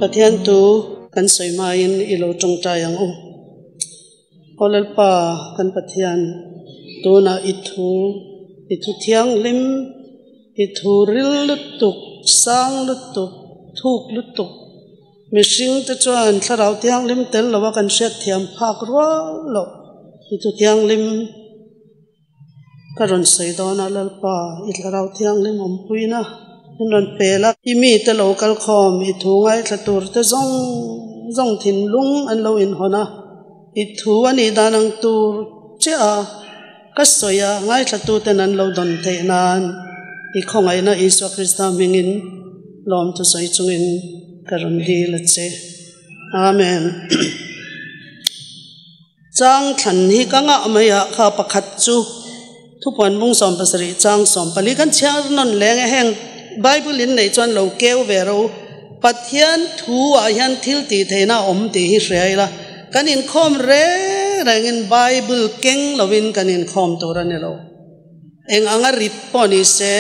Pathian tu kan sawi hmain i lo tawngtai ang u. Aw Lalpa kan Pathian, tunah i thu, i thu thianghlim, i thu ril lutuk, sang lutuk, thuk lutuk, mihring te chuan thlarau thianghlim tel lova kan hriatthiam phak rual loh i thu thianghlim, Ka rawn sawi dawn a, Lalpa, i Thlarau Thianghlim awmpuina min rawn pel a. I mite lo kal khawm, i thu ngaithla tur te zawng zawng thinlung an lo inhawn a, i thu a nih dan ang tur che a, ka sawi a, ngaithla tuten an lo dawn theih nan i khawngaihna Isua Krista hmingin lawmthu sawi chungin ka rawn dil a che. Amen. Chang thlan hi ka ngah mai a, kha pakhat chu thupuan bung 70 chang 14 kan chhiar nawn leng e, heng Bible in neih chuan lo keu ve ro, Pathian thu ah hian thil tih theihna a awm tih hi hria ila, kan inkhawm reng rengin Bible keng lovin kan inkhawm tur a ni lo. Eng anga rit pawh ni se,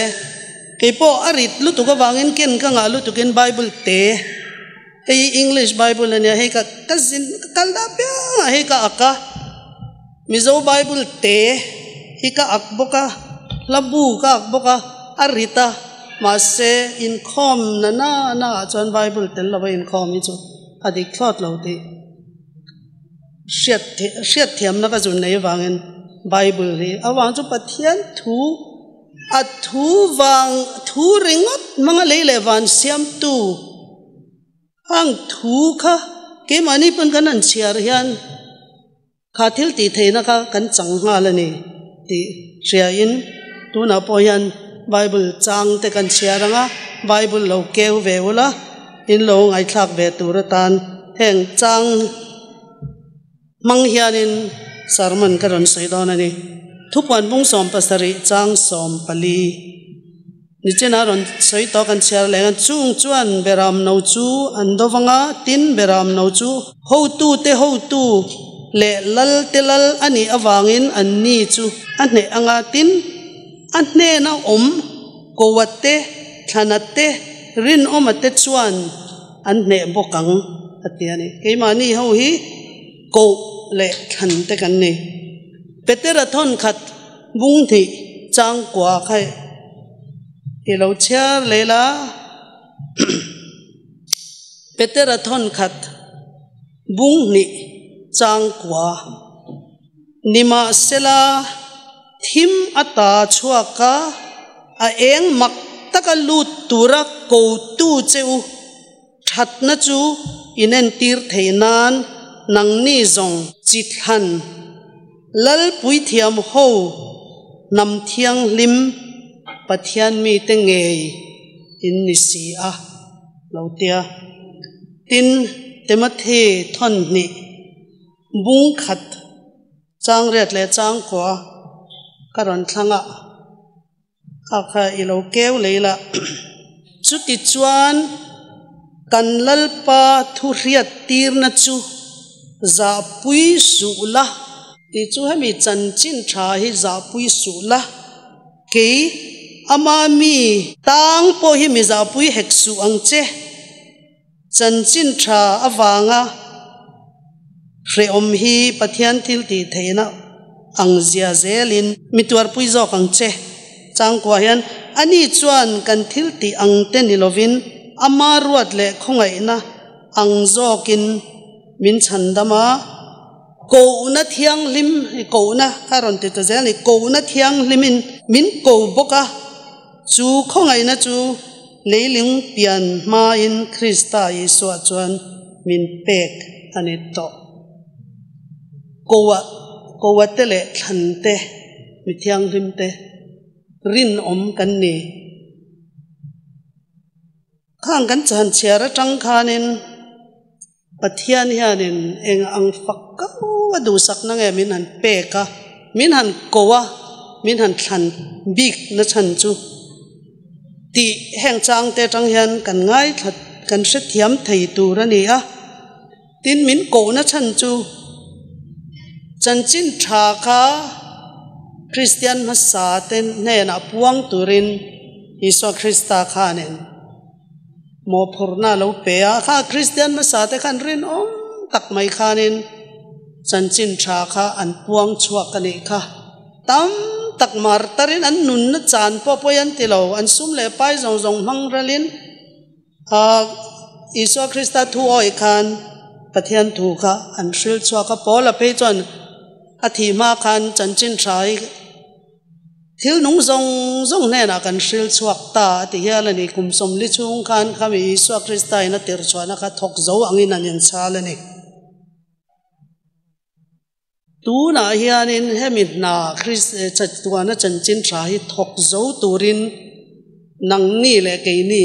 kei pawh a rit lutuk avangin ken ka ngah lutukin Bible te. Hei English Bible ania hei ka ka zin ka kal dah piang a hei ka ak a Mizo Bible te hi ka ak bawk a hla bu ka ak bawk a a rit a mahse inkhawm na na na ah chuan Bible tel lova inkhawm hi chu a dik thlawt lo tih hriat hriat thiamna ka zun nei avangin Bible hi avang chu Pathian thu A thu vang thu ringawt hmanga lei leh van siamtu ang thu kha keimahni pawn kan han chhiar hian kha thil tih theihna kha kan chang nghal a ni tih hriain tunah pawh hian Bible chang te kan chhiar ang a, Bible lo keu ve ula in lo ngaihthlak ve tur atan heng chang. Hmang hianin sermon ka rawn sawi dawn a ni. Thupuan bung 70 chang 14 Nichina rawn sawi tawh kan chhiar leh ang. Chung chuan beram no chu an do vang a, tin beram no chu hotute hotu leh lalte lal a nih avangin an ni chu a hneh ang a, tin a hnena awm Koate, Thlanate, Rinawmate chuan an hneh bawk ang a ti a ni. Keimahni ho hi koh leh thlan te kan ni. Petera thawnkhat bung hnih chang kua kha i lo chhiar leh la. Petera thawnkhat bung hnih chang kua. Nimahsela thim ata chhuak a, a eng mak taka lut tura kotu che u thatna chu inentir theih nan nangni zawng chi thlan Lalpuithiam ho hnam thianghlim Pathian mite ngei in ni si a lo tia. Tin, Timothy thawn hnih. Bung khat chang riat leh chang kua ka rawn thlang a, kha kha i lo keu lei la. Chuti chuan kan Lalpa thu hriat tirna chu zahpui suh la. Tih chu hemi chanchin tha hi zahpui suh la. Kei ama mi tang pawh hi mi zahpui hek suh ang che. Chanchin tha avanga hrehawm hi Pathian thil tih theihna ang zia zelin mi tuarpui zawk ang che. Changkua hian ani chuan kan thil tih ang te ni lovin ama ruat leh khawngaihna ang zawkin min chhandam a. Kohna thianghlim, kohna a rawn ti ta zel a ni, kohna thianghlimin min ko bawk a. Chu khawngaihna chu leiling pian hmain Krista Isua chuan min pek a ni tawh. Koa, koa te leh thlan te, mi thianghlim te rinawm kan ni. Khang kan chan chhiar atang khanin Pathian hianin eng ang fak kau a duhsakna nge min han pek a, min han ko a, min han thlan bik na chhan chu tih heng chang te atang hian kan ngaithla kan hrethiam thei tur a ni a. Tin min kohna chhan chu chanchin tha kha Kristian hmasa te hnenah puang turin Isua Krista khanin. Mawhphurhna a lo pe a, kha Kristian hmasa te khan rinawm tak mai khanin chanchin tha kha an puang chhuak a nih kha. Tam tak mar tarin an nunna chan pawh pawi an ti lo, an sum leh pai zawng zawng hmang ralin Isua Krista thu awih khan Pathian thu kha an hril chhuak a, Paula phei chuan a thih hma khan chanchin tha hi Thil nung zawng zawng hnenah kan hril chhuak ta a ti hial a ni. Kum sawmli chhung khan khami Isua Krista in a tirh chhuahna kha thawk zo angin an inchhal a ni. Tunah hianin hemi hna Chatuana chanchin tha hi thawk zo turin nangni leh keini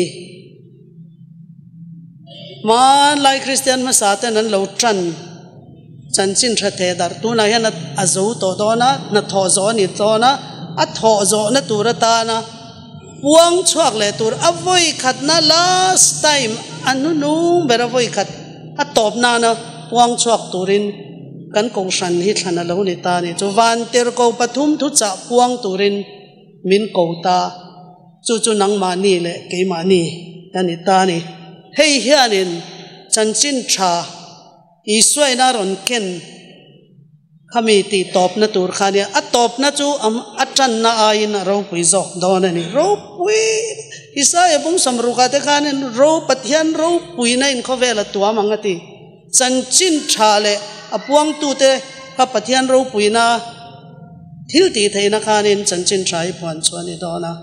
hmanlai Kristian hmasa ten an lo tan chanchin tha theh darh tunah hian a zo tawh dawn a, hnathawh zawh a ni dawn a, a thawh zawhna tur atana puang chhuak leh tur a vawi khatna last time a hnunung ber a vawi khat a tawp nana puang chhuak turin kan kohhran hi thlan a lo ni ta a ni. Chu vantirhko pathum thuchah puang turin min ko ta. Chu chu nangmahni leh keimahni ka ni ta a ni. Hei hianin chanchin tha Isuaina rawn ken khami tih tawpna tur kha nia. A tawpna chu a tanna aiin a ropui zawk dawn a ni. Ropui Isaia bung sawmrukah te khanin ro Pathian ropuina in khawvel a tuam ang a ti. Chanchin tha leh a puangtute kha Pathian ropuina thil tih theihna khanin chanchin tha hi puan chu a ni dawn a.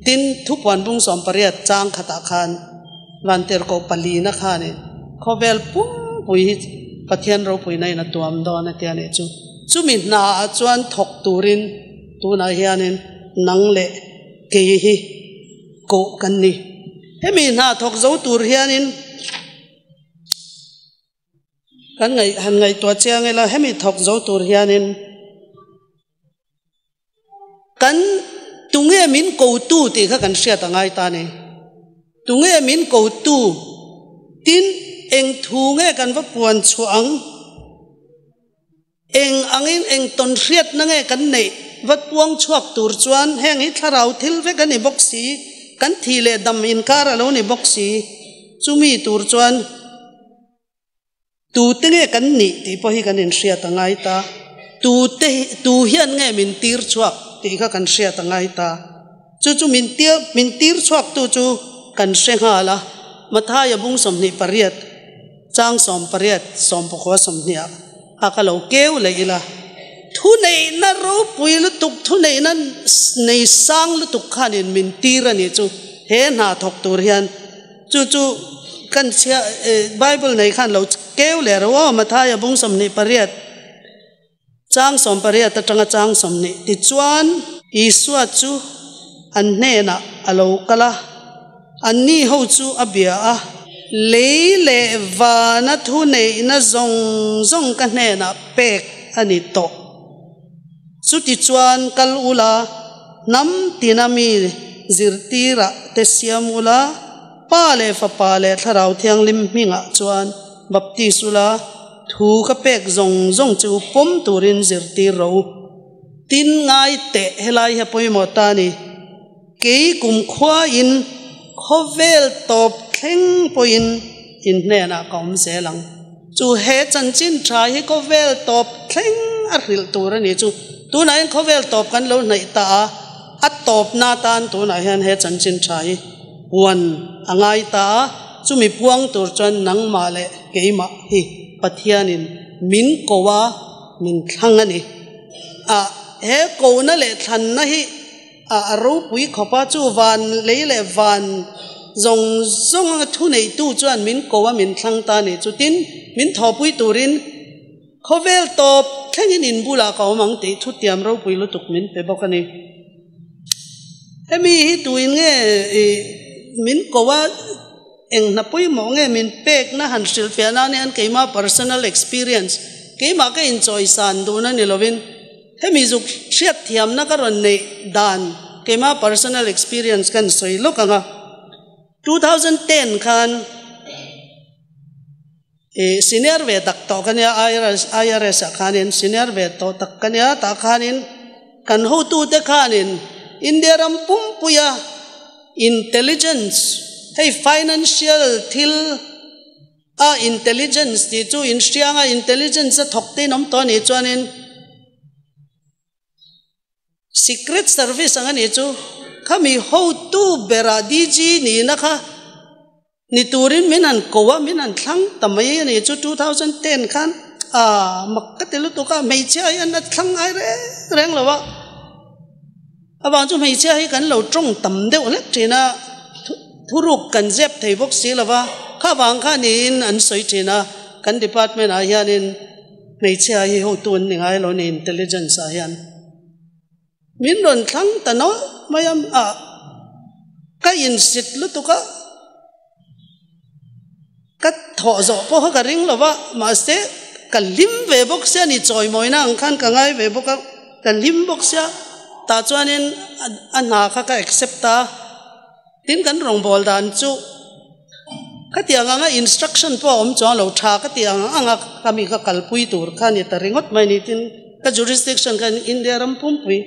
Tin, thupuan bung 18 chang khatah khan Vantirhkoh palina khanin khawvel pumpui hi Pathian ropuina in a tuam dawn a tia nih chu. Chumi hnaah chuan thawk turin tunah hianin nang leh kei hi koh kan ni. Hemi hna thawk zo tur hianin kan ngaih han ngaihtuah chiang ila hemi thawk zo tur hianin kan tunge min kotu tih kha kan hriat a ngai ta ni. Tunge min kotu tin eng thu nge kan va puan chhuah ang? Eng angin eng tawn hriatna nge kan neih vat puang chhuak tur chuan heng hi thlarau thil vek a ni bawk si, kan thih leh dam inkar a lo ni bawk si. Chumi tur chuan tute nge kan nih tih pawh hi kan inhriat a ngai ta. Tute hi tu hian nge min tir chhuak tih kha kan hriat a ngai ta. Chu chu min tir min tir chhuaktu chu kan hre nghal a, Mathaia bung 28. Chang 18, 19, 20 a ka lo keu leh ila, thuneihna ropui lutuk, thuneihna nei sang lutuk khanin min tir a nih chu, he hna thawk tur hian chu chu kan chhia Bible nei khan lo keu leh ro aw, Mathaia bung 28, chang 18 atanga chang 20 tichuan Isua chu an hnenah a lo kal a. Anni ho chu a bia a, Lei leh vana thuneihna zawng zawng ka hnenah pek a ni tawh. Chutichuan kal ula, hnam tina mi zirtirah te siam ula, Pa leh Fapa leh Thlarau Thianghlim hmingah chuan baptis ula, thu ka pek zawng zawng chu pawm turin zirtir rawh u. Tin ngai teh helai hi a pawimawh ta a ni. Kei kumkhuain khawvel tawp thleng pawhin in hnenah ka awm zel ang. Chu he chanchin tha hi khawvel tawp thleng a hrilh tur a ni chu. Tunah hian khawvel tawp kan lo hnaih ta a, a tawpna atan tunah hian he chanchin tha hi puan a ngai ta a, chumi puang tur chuan nangmah leh keimah hi Pathianin min ko a, min thlang a ni. A he kohna leh thlanna hi. A ropui khawp a, chu van lei leh van zawng zawng a thuneihtu chuan min ko a, min thlang ta a ni. Chutin min thawhpui turin khawvel tawp thlengin in bulah ka awm ang tih thutiam ropui lutuk min pe bawk a ni. Hemi hi tuin nge min ko a, eng hna pawimawh nge min pekna han hrilhfiah nan hian keimah personal experience, keimah ka inchawisan duhna ni lovin, Hemi zuk hriatthiamna ka rawn neih dan keimah personal experience kan sawi lawk ang a. 2010 khan i senior ve tak tawh ka nia IRS IRS ah khanin senior ve tawh tak ka nia tah khanin kan hotute khanin India ram pumpuia. Intelligence, hei financial thil a intelligence tih chu in hrianga intelligence a thawk te in awm tawh a nih chuanin Secret service ang a nih chu khami hotu berah DG nihna kha ni turin min han ko a, min han thlang ta mai a nih chu 2010 khan ah mak ka ti lutuk a, hmeichhia hian a thlang ngai reng reng lo a, avang chu hmeichhia hi kan lo tawng tam deuh hlek thin a, thuruk kan zep thei bawk si lo va, kha vang kha niin an sawi thin a, kan department ah hianin. Hmeichhia hi hotu an ni ngai lo ni intelligence ah hian min rawn thlang ta nawlh mai a ah ka insit lutuk a ka thawh zawh pawh kha ka ring lo va mahse ka hlim ve bawk sia ni chawimawina ang khan ka ngai ve bawk a ka hlim bawk sia tah chuanin a hna kha ka accept a. Tin kan rawngbâwl dan chu khatiang anga instruction pawh a awm chuang lo, tha ka tih ang anga ka mi ka kalpui tur kha a ni ta ringawt mai ni. Tin ka jurisdiction kha India ram pumpui.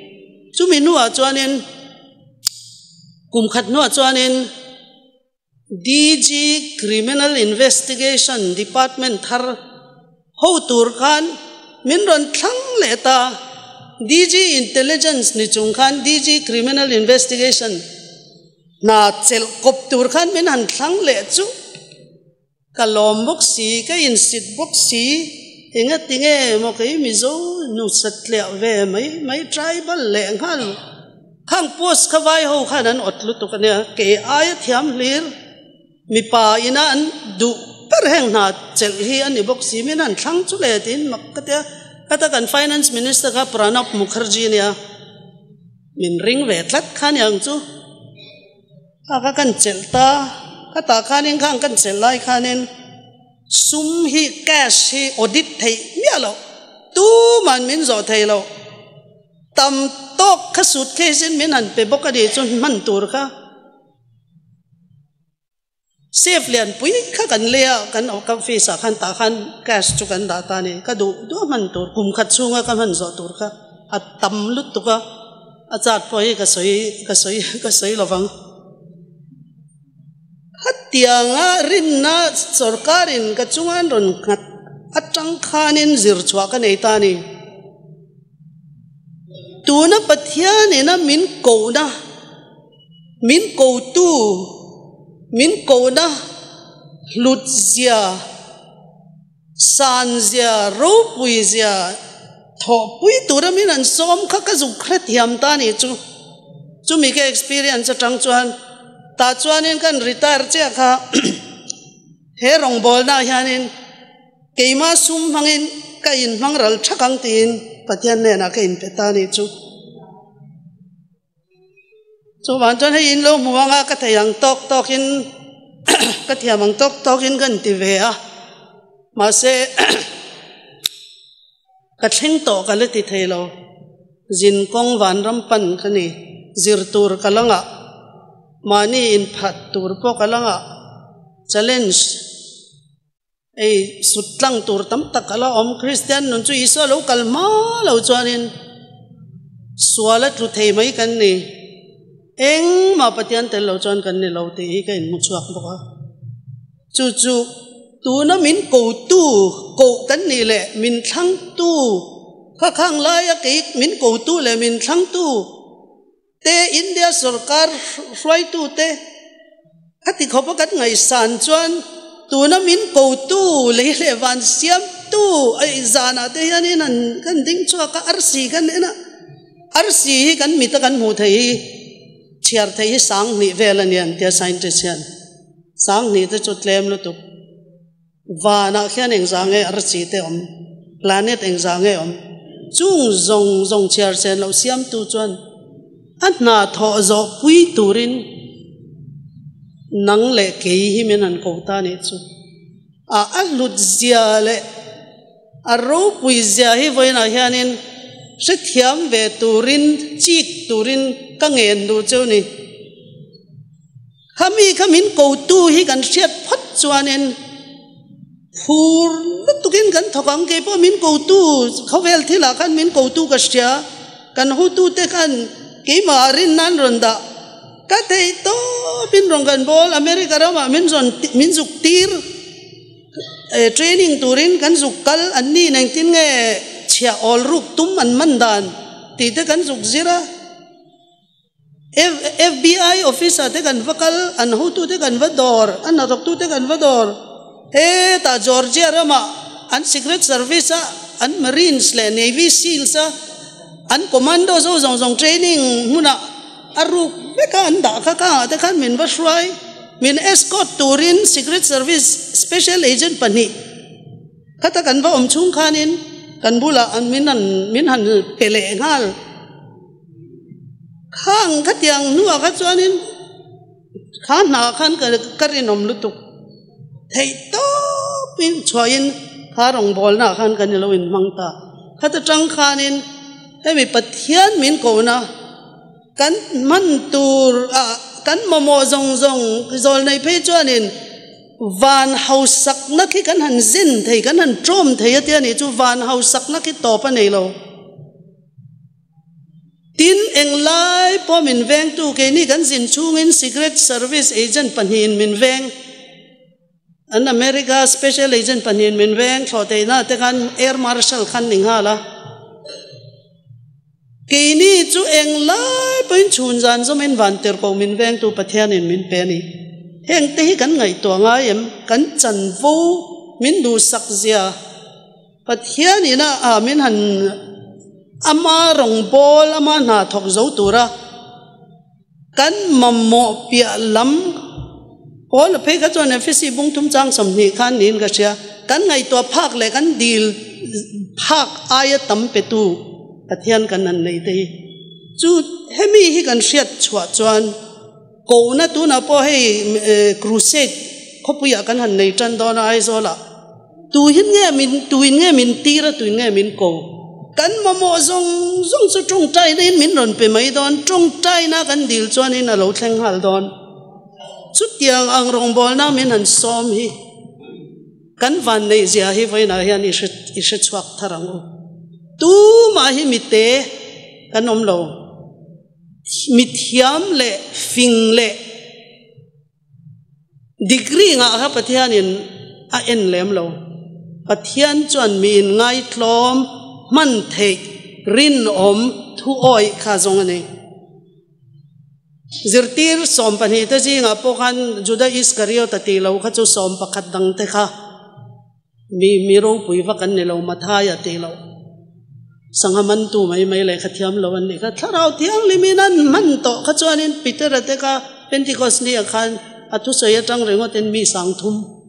Chumi hnuah chuanin kum khat hnuah chuanin DG Criminal Investigation Department thar ho tur khan min rawn thlang leh ta. DG Intelligence ni chung khan DG Criminal Investigation hna chelh kawp tur khan min han thlang leh chu ka lawm bawk si, ka insit bawk si, enga tinge maw kei Mizo nu satliah ve mai mai tribal leh nghal khang post kha vai ho khan an awt lutuk ania, kei aia thiam hlir. Mipa ina an duh ber heng hna chelh hi a ni bawk si, min han thlang chu le tiin mak ka ti a, heta kan Finance Minister kha Pranab Mukherjee nia, min ring ve tlat kha aniang chu, kha kha kan chelh ta, khatah khanin khang kan chelh lai khanin sum hi cash hi audit theih miah loh, tuman min zawh thei loh, tam tawk kha suitcase in min han pe bawk a nih chu hman tur kha. Safe lianpui kha kan lei a, kan office ah khan tah khan cash chu kan dah ta a ni. Ka duh duh a hman tur, kum khat chhunga ka hman zawh tur kha a tam lutuk a, a chat pawh hi ka sawi ka sawi ka sawi lo vang. Khatianga rinna sorkarin ka chunga an rawn nghat atang khanin zir chhuah ka nei ta a ni. Tuna Pathianina min kohna. Min kotu, min kohna hlut zia, san zia, ropui zia thawhpui tura min an sawm kha ka zuk hrethiam ta ni chu. Chumi ka experience atang chuan tah chuanin kan retire chiah kha he rawngbawlna ah hianin keimah sum hmangin ka inhmang ral thak ang tiin Pathian hnenah ka inpe ta ni chu. Chuvang chuan hei in lo hmu anga ka thei ang tawk tawkin ka thiam ang tawk tawkin ka inti ve a, mahse ka thleng tawh ka la ti thei lo, zin kawng vanram pan ka ni, zir tur ka la ngah, mahni inphat tur pawh ka la ngah, challenge. Ei sut tlang tur tam tak a la awm. Kristian nun chu Isua lo kal hma lo chuanin sual a tlu thei mai kan ni. Engmah Pathian tel lo chuan kan ni lo tih hi ka inhmu chhuak bawk a. Chu chu tuna min kotu koh kan nih leh min thlangtu kha khang laia kei min kotu leh min thlangtu te India sorkar hruaitu te khati khawp a kan ngaihsan chuan tuna min kotu lei leh van siamtu ei zanah te hianin an kan ding chhuak a arsi kan en a arsi hi kan mit a kan hmuh theih hi chhiar theih hi sang hnih vel a ni an tia scientist hian sang hnih te chu tlem lutuk vanah khian engzah nge arsi te awm planet engzah nge awm chung zawng zawng chhiar sen loh siamtu chuan a hna thawh zawh pui turin nang leh kei hi min han ko ta nih chu a a hlut zia leh a ropui zia hi vawiinah hianin hrethiam ve turin chik turin ka ngen duh cheu ni. Khami kha min kotu hi kan hriat phawt chuanin phur lutukin kan thawk ang kei pawh min kotu khawvel thilah khan min kotu ka hria kan hotute khan keimah rin nan rawn dah ka theih tawp. tawpin rawn kan bawl America ramah min rawn min zuk tir training turin kan zuk kal an ni engtin nge chhiah awl ruk tum an man dan tih te kan zuk zir a. FBI officer te kan va kal, an hotu te kan va dawr, an hnathawktu te kan va dawr. Hetah Georgia ramah an Secret Service a an Marines leh Navy Seals a an commando zo zawng zawng training hmunah a ruk vek a an dah kha kangah te khan min va hruai. Min escort turin Secret Service special agent pahnih khata kan va awm chhung khanin kan bulah min han min han pe leh nghal. Khang khatiang hnuah kha chuanin kha hna khan ka rinawm lutuk theih tawpin chhuahin kha rawngbawlna ah khan kan ilo inhmang ta. Khata tang khanin hemi Pathian min kohna kan hman tur ah kan mamawh zawng zawng zawl nei phei chuanin van hausakna khi kan han zin thei kan han tawm thei a tia nih chu van hausakna khi tawp a nei lo. Tin, englai pawh min vengtu keini kan zin chhungin Secret Service agent pahnihin min veng. An America Special Agent pahnihin min veng thlawh theihna te khan Air Marshal khan ni nghal a. Keini chu englai pawhin chhun zan zawmin van tirhkoh min vengtu Pathianin min pe a ni. Heng te hi kan ngaihtuah ngai em? Kan chanvo min duhsak zia. Pathian ina ah min han ama rawngbawl ama hna thawk zo tura kan mamawh piah lam Paul a phei kha chuan Efesi bung thum chang 20 khan niin ka hria kan ngaihtuah phak leh kan dil phak aia tam petu Pathian kan han nei te hi chu hemi hi kan hriat chhuah chuan kohna tunah pawh hei crusade khawpuiah kan han nei tan dawn a Aizawl ah. Tuin nge min tuin nge min tir a tuin nge min ko? Kan mamawh zawng zawng chu tawngtaina in min rawn pe mai dawn, tawngtaina kan dil chuanin a lo thleng nghal dawn. Chutiang ang rawngbawlna min han sawm hi kan van neih zia hi vawiinah hian i hre i hre chhuak thar ang u. Tumah hi mite kan awm lo, mithiam leh fing leh Degree ngah kha Pathianin a en lem lo. Pathian chuan mi inngaitlawm, hman theih, rinawm, thuawih kha zawng a ni. Zirtir 12 te zingah pawh khan Juda Iskariot a tih lo kha chu 11 dangte kha Mi mi ropui vak an ni lo, Mathai a ti lo. Sangha mantu mai mai leh kha thiam lo an nih kha. Thlarau Thianghlimin an hman tawh kha chuanin Peter-a te kha Pentecost ni ah khan a thusawi atang ringawtin mi 3000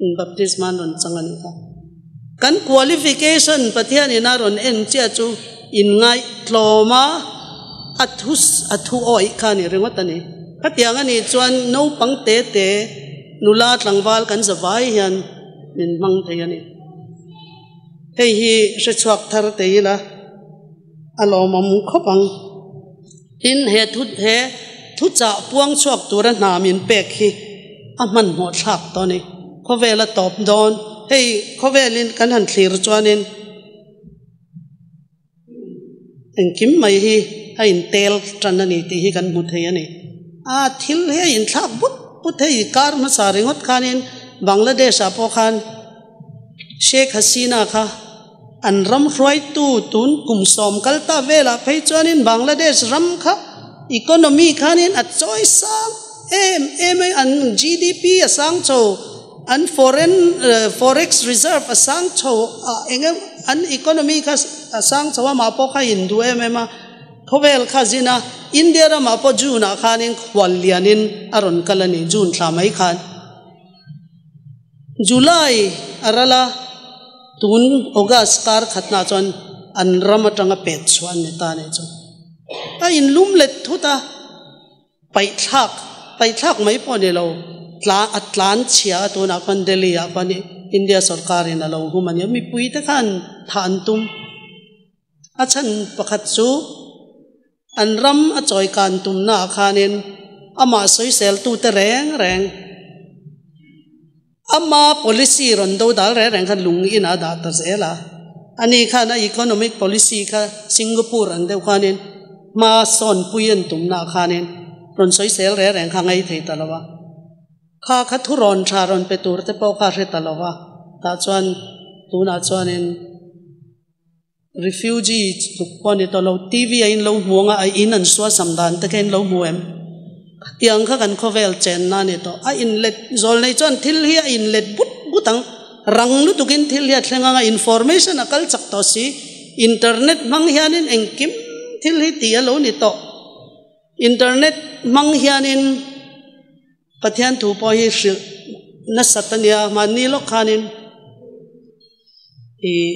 in baptisma an rawn chang a nih kha. Kan qualification Pathianin a rawn en chiah chu inngaihtlawm a, a thu a thu awih kha a ni ringawt a ni. Khatiang a nih chuan naupang te te, Nula tlangval kan za vai hian min hmang thei a ni. Hei hi hre chhuak thar thei ila a lawmawm khawp ang. Tin, he thu he thuchah puang chhuak tura hna min pek hi a hmanhmawh thlak tawh a ni. Khawvel a tawp dawn. Hei khawvelin kan han thlir chuanin Engkim mai hi a intel tan a ni tih hi kan hmu thei a ni. A thil hi a inthlak but but hei kar hmasa ringawt khanin Bangladesh ah pawh khan Sheikh Hasina kha an ram hruaitu tun kum 10 kal ta velah phei chuanin Bangladesh ram kha economy khanin a chawi sang em em a, an GDP a sang chho. An foreign forex reserve a sang chho a eng emaw an economy kha a sang chho a mah pawh kha in duh em em a khawvel kha zin a India ramah pawh June ah khanin khual lianin a rawn kal a ni June thla mai khan July a ral a tun August kar khatna chuan an ram atanga pet chhuah an ni ta a nih chu a inlum let thut a. Paihthlak, paihthlak mai pawh ni lo, tla a tlan chhia a tunah khuan Delhi ah khuan India sorkar in a lo hum a nia, mipui te khan thah an tum. A chhan pakhat chu an ram a chawi kan tumna ah khanin amah sawisel tu te reng reng ama policy rawn do dal reng reng khan lung in a dah ta zel a. Ani khan a economic policy kha Singapore ang deuh khanin hma sawnpui an tumna ah khanin. Rawn sawisel reng reng kha ngai thei ta lo a. Kha kha thu rawn tha rawn pe tur te pawh kha hre ta lo a. Tah chuan tunah chuanin refugee tluk pawh a ni tawh lo. TV a in lo hmu anga a in an suasam dan te kha in lo hmu em? Khatiang kha kan khawvel chenna a ni tawh. A inlet zawl nei chuan thil hi a inlet but but ang. Rang lutukin thil hi a thleng anga information a kal chak tawh si. Internet hmang hianin engkim thil hi tih a lo ni tawh. Internet hmang hianin Pathian thu pawh hi hrilh nasat a nia, mahni lawk khanin ih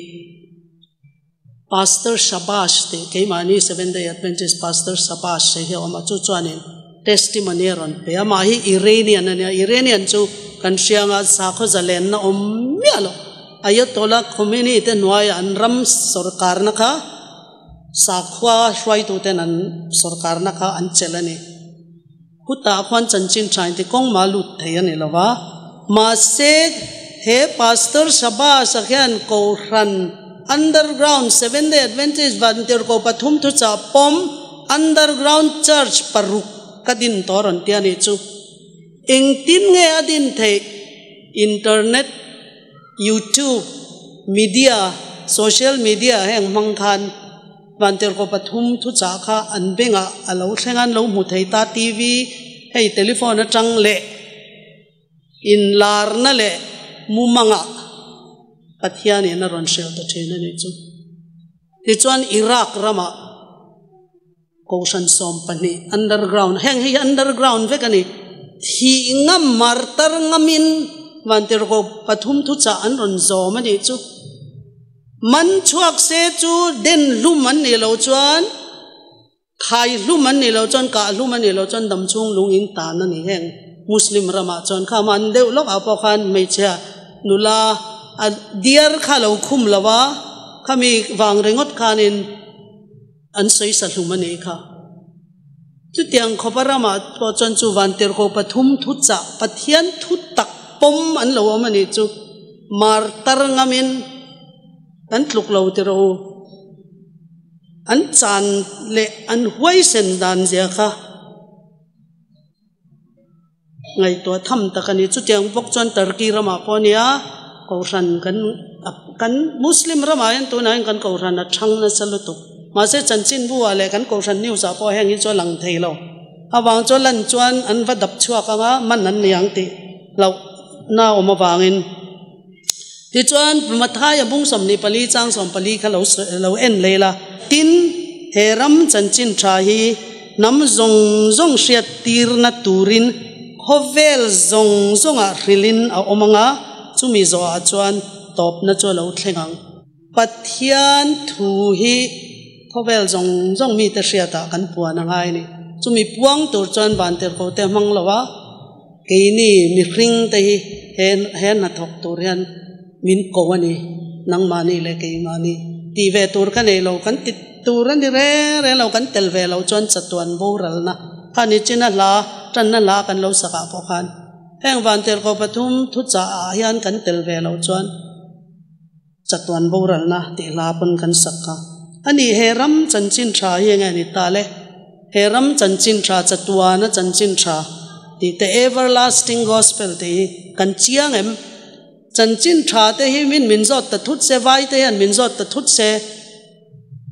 Pastor Shabash tih keimahni Seventh Day Adventist Pastor Shabash hei hi a awm a, chu chuanin testimony a rawn pe a, amah hi Iranian a nia, Iranian chu kan hria anga sakhaw zalenna awm miah loh Ayatollah Khomeini te hnuaiah an ram sawrkarna kha Sakhua hruaituten an sawrkarna kha an chelh a ni. Khutah khuan chanchin tha inti kawng mah lut thei a ni lo va. Mahse, he Pastor Shabazz-a hian Kohhran Underground Seventh-day Adventist Vantirhkoh pathum thuchah pawm Underground Church paruk ka din tawh a rawn ti a nih chu. Engtin nge a din theih? Internet. YouTube, media, social media heng hmang khan Vantirhkaw pathum thuchah kha an bengah a lo thleng a, an lo hmu thei ta TV, hei telephone atang leh inlarna leh mumangah Pathianin a rawn hrilh ta thin a nih chu. Tichuan Iraq ramah Kohhran 12 underground, heng hei hi underground vek a ni, thih ngam martar ngamin Vantirhkoh pathum thuchah an rawn zawm a nih chu. Man chhuak se chu den hlum an nih loh chuan, khai hlum an nih loh chuan, kah hlum an nih loh chuan damchhung lung in tan a ni heng Muslim ramah chuan kha man deuh lawk ah pawh khan hmeichhia nula a diar kha lo khum lo a, khami vang ringawt khanin An sawi sa hlum a nih kha. Chutiang khawpa ramah pawh chuan chu Vantirhkoh pathum thuchah Pathian thu tak pawm an lo awm a nih chu martar ngamin an tluk lo ti rawh u. An chan leh an huaisen dan zia kha Ngaihtuah tham tak a ni. Chutiang bawk chuan Turkey ramah pawh a nia, Kohhran kan kan Muslim ramah hian tunah hian kan Kohhran a thang nasa lutuk. Mahse chanchinbu ah leh kan Kohhran news ah pawh heng hi chu a lang thei lo. Avang chu lan chuan an va dap chhuak ang a, man an ni ang tih hlauhna a awm avangin. Tichuan Mathaia bung 24 chang 14 kha lo lo en leh la. Tin, he ram chanchin tha hi hnam zawng zawng hriat tirna turin khawvel zawng zawngah hrilhin a awm ang a, chumi zawhah chuan tawpna chu a lo thleng ang. Pathian thu hi khawvel zawng zawng mite hriatah kan puan a ngai a ni. Chumi puang tur chuan vantirhkote a hmang lo a. Keini mihring te hi he he hnathawk tur hian min ko a ni, nangmahni leh keimahni tih ve tur ka nei lo, kan ti tur a ni reng reng lo, kan tel ve lo chuan chatuan boralna kha ni chin a hla tanna hla kan lo sak ah pawh khan heng vantirhkoh pathum thuchah ah hian kan tel ve lo chuan chatuan boralna tih hla pawn kan sak kha a ni. He ram chanchin tha hi enge a ni ta le? He ram chanchin tha, chatuana chanchin tha tih te, everlasting gospel tih hi kan chiang em? Chanchin tha te hi min min zawt ta thut se, vai te hian min zawt ta thut se,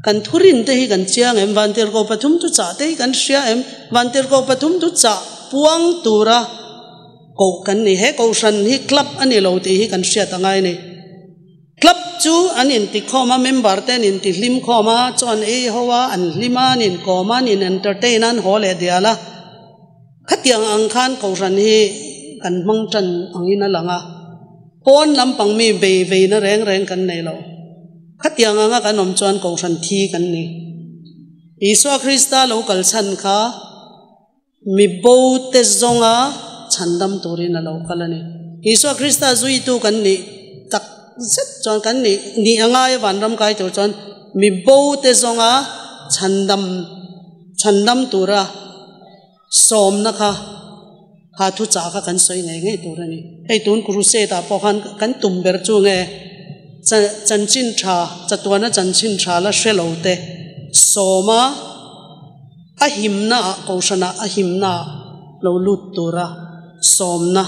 kan thurin te hi kan chiang em? Vantirhkoh pathum thuchah te hi kan hria em? Vantirhkoh pathum thuchah puang tura koh kan ni. He kohhran hi club a ni lo tih hi kan hriat a ngai a ni. Club chu an intikhawm a, member te an intihlim khawm a, chuan ei ho a, an hlim a, an inkawm a, an in entertain a, an haw leh dial a. Khatiang ang khan kohhran hi kan hmang tan angin a lang a, pawn lampang mi bei veina reng reng kan nei lo. Khatiang anga kan awm chuan kohhran thi kan ni. Isua Krista lo kal chhan kha. Mi bote zawnga chhandam turin a lo kal a ni. Isua Krista zuitu kan nih tak zet chuan kan nih nih a ngai a vanram kai tur chuan mi bote zawnga chhandam chhandam tura sawmna kha kha thuchah kha kan sawi ngei ngei tur a ni. Hei tun crusade ah pawh khan kan tum ber chu nge chanchin tha chatuana chanchin tha la hre lo te sawma. A himna ah kohhran ah a himna ah lo lut tura sawmna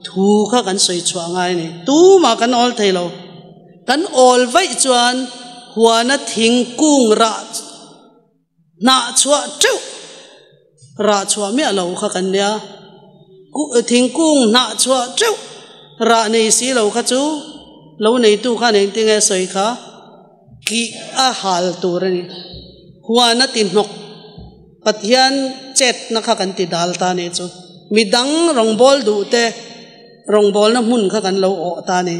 thu kha kan sawi chhuah ngai a ni. Tumah kan awl thei lo. Kan awl vaih chuan huana thingkung rah hnah chhuah teuh rah chhuah miah lo kha kan nia. Thingkung hnah chhuah teuh rah nei si lo kha chu lo neitu khan engtinge sawi kha? Kih a hal tur a ni. Huan a ti hnawk. Pathian chetna kha kan ti dal ta nih chu. Midang rawngbâwl duh te rawngbâwlna hmun kha kan lo awh ta a ni.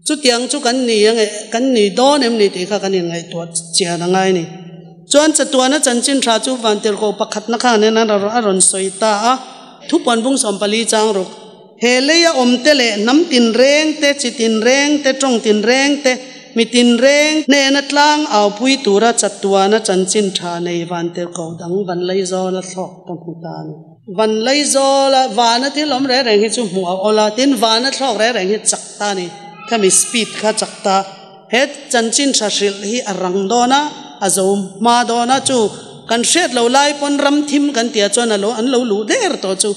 Chutiang chu kan ni ang eh, kan ni dawn em ni tih kha kan inngaihtuah chian a ngai a ni. Chuan chatuana chanchin tha chu Vantirhkoh pakhatna khan hian a rawn sawi ta a, Thupuan bung 14 chang ruk. He leia awmte leh hnam tinreng te, chi tinreng te, tawng tinreng te, mi tinreng hnena tlang aupui tura chatuana chanchin tha nei Vantirhkoh dang Vanlaizawla thlawk ka hmu ta a ni. Vanlaizawla vana thil awm reng reng hi chu hmuh a awl a, tin vana thlawk reng reng hi chak ta a ni. Khami speed kha chak ta. He chanchin tha hrilh hi a rang dawn a, a zo hma dawn a, chu kan hriat lo lai pawn ram thim kan tih ah chuan a lo an lo luh der tawh chu.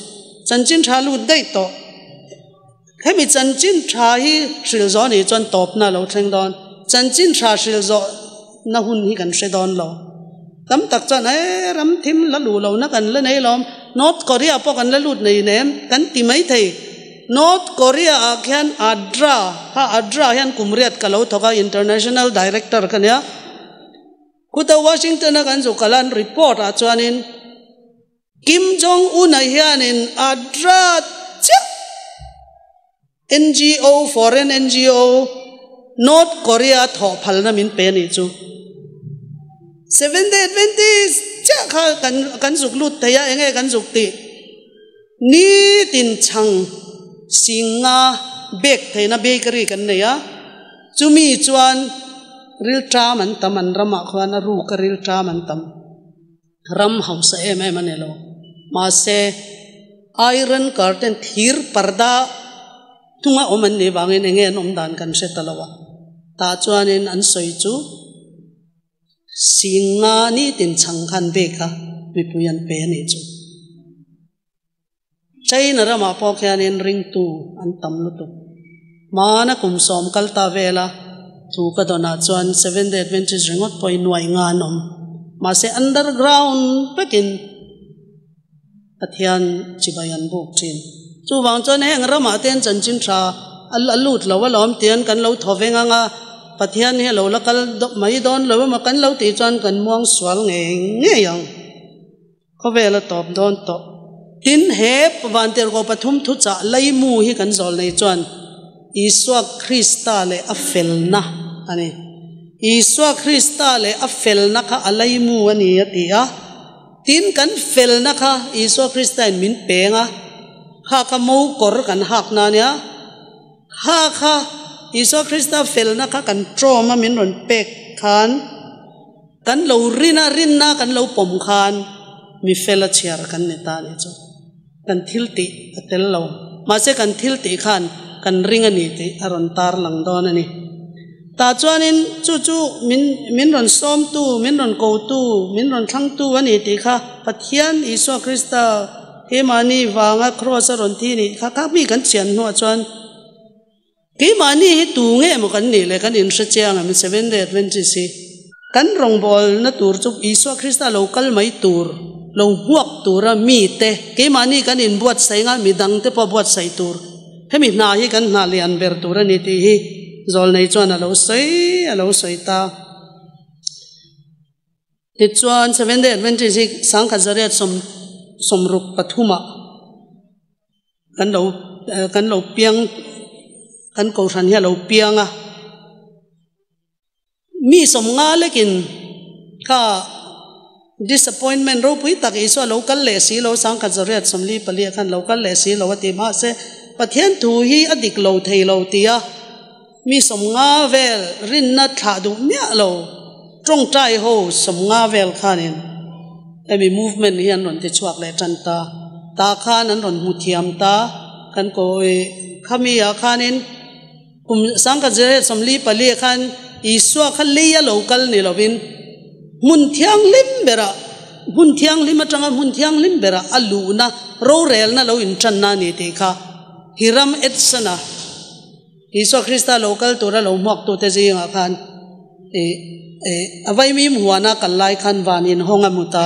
Chanchin tha lut daih tawh. Hemi chanchin tha hi hrilh zawh anih chuan tawpna a lo thleng dawn. Chanchin tha hrilh zawh na hun hi kan hre dawn lo. Tam tak chuan e ram thim la luh lohna kan la nei lawm, North Korea pawh kan la lut nei nem kan ti mai thei. North Korea ah khian ADRA, kha ADRA hian kum riat ka lo thawk a, International Director ka nia. Khuta Washington a kan zuk kal a, an report ah chuanin, Kim Jong Un a hianin a drat chiah NGO, foreign NGO, North Korea thawh phalna min pe anih chu. Seventh Day Adventist chiah kha kan kan zuk lut thei a, enge kan zuk tih? Nitin chhang singa bek theihna bakery kan nei a, chumi chuan rilṭam an tam an ramah khuan a ruk a rilṭam an tam. Ram hausa em em a ni lo. Mahse, iron curtain thir parda hnunga awm an nih vangin enge an awm dan kan hre ta lo a. Tah chuanin an sawi chu Singa nitin chhang khan bek a mipui an pe a nih chu. China ramah pawh khianin ringtu an tam lutuk. Hmana kum sawm kal ta vela thu ka dawnah chuan Seventh Day Adventist ringawt pawhin nuaih nga an awm. Mahse underground vekin Pathian chibai an buk thin. Chuvang chuan heng ramah te hian chanchin tha a lut lo alawm tian kan lo thaw veng ang a, Pathian hi a lo la kal mai dawn lo emaw kan lo tih chuan kan muang sual ngei ngei ang. Khawvel a tawp dawn tawh. Tin, he Vantirhkoh pathum thuchah laimu hi kan zawl nei chuan Isua Krista leh a felna a ni. Isua Krista leh a felna kha a laimu a ni a ti a. Tin, kan felna kha Isua Kristain min peng a, kha kha mo kawr kan hakna a nia. Kha kha Isua Krista felna kha kan tawm a min rawn pek khan, Kan lo rin a, rinna kan lo pawm khan mi fel a chhiar kan ni ta nih chu. Kan thil tih a tel lo. Mahse kan thil tih khan kan ring a ni tih a rawn tar lang dawn a ni. Tah chuanin chu chu min min rawn sawmtu, min rawn kotu, min rawn thlangtu a ni tih kha Pathian Isua Krista keimahni vanga kraws a rawn thi nih kha kha mi kan chian hnuah chuan Keimahni hi tu nge maw kan nih le kan inhre chiang em Seventh Day Adventist hi kan rawngbawlna tur chu Isua Krista lo kal mai tur lo hmuak tura mite keimahni kan inbuatsaih anga midangte pawh buatsaih tur hemi hna hi kan hna lian ber tur a ni tih hi zawlnei chuan a lo sawi a lo sawi ta. Tichuan Seventh Day Adventist hi sangkhat zariat sawm sawmruk pathumah Kan lo kan lo piang kan kohhran hi a lo piang a mi sawm nga lekin kha disappointment ropui tak Isua lo kal leh si lo sangkhat zariat sawmli pali ah khan lo kal leh si lo a ti mahse Pathian thu hi a dik lo thei lo ti a mi sawm nga vel rinna thlah duh miah lo tawngtai ho sawm nga vel khanin hemi movement hi an rawn ti chhuak leh tan ta tah khan an rawn hmu thiam ta kan ko khami ah khanin kum sangkhat zirhet sawmli pali ah khan Isua kha lei a lo kal ni lovin hmun thianghlim berah. Hmun Thianghlim atanga Hmun Thianghlim bera a luhna rorelna lo intanna a ni tih kha Hiram Edson-a Isua Krista lo kal tura lo hmuaktute zingah khan ih ih a vaimim huana kal lai khan van inhawng a hmu ta.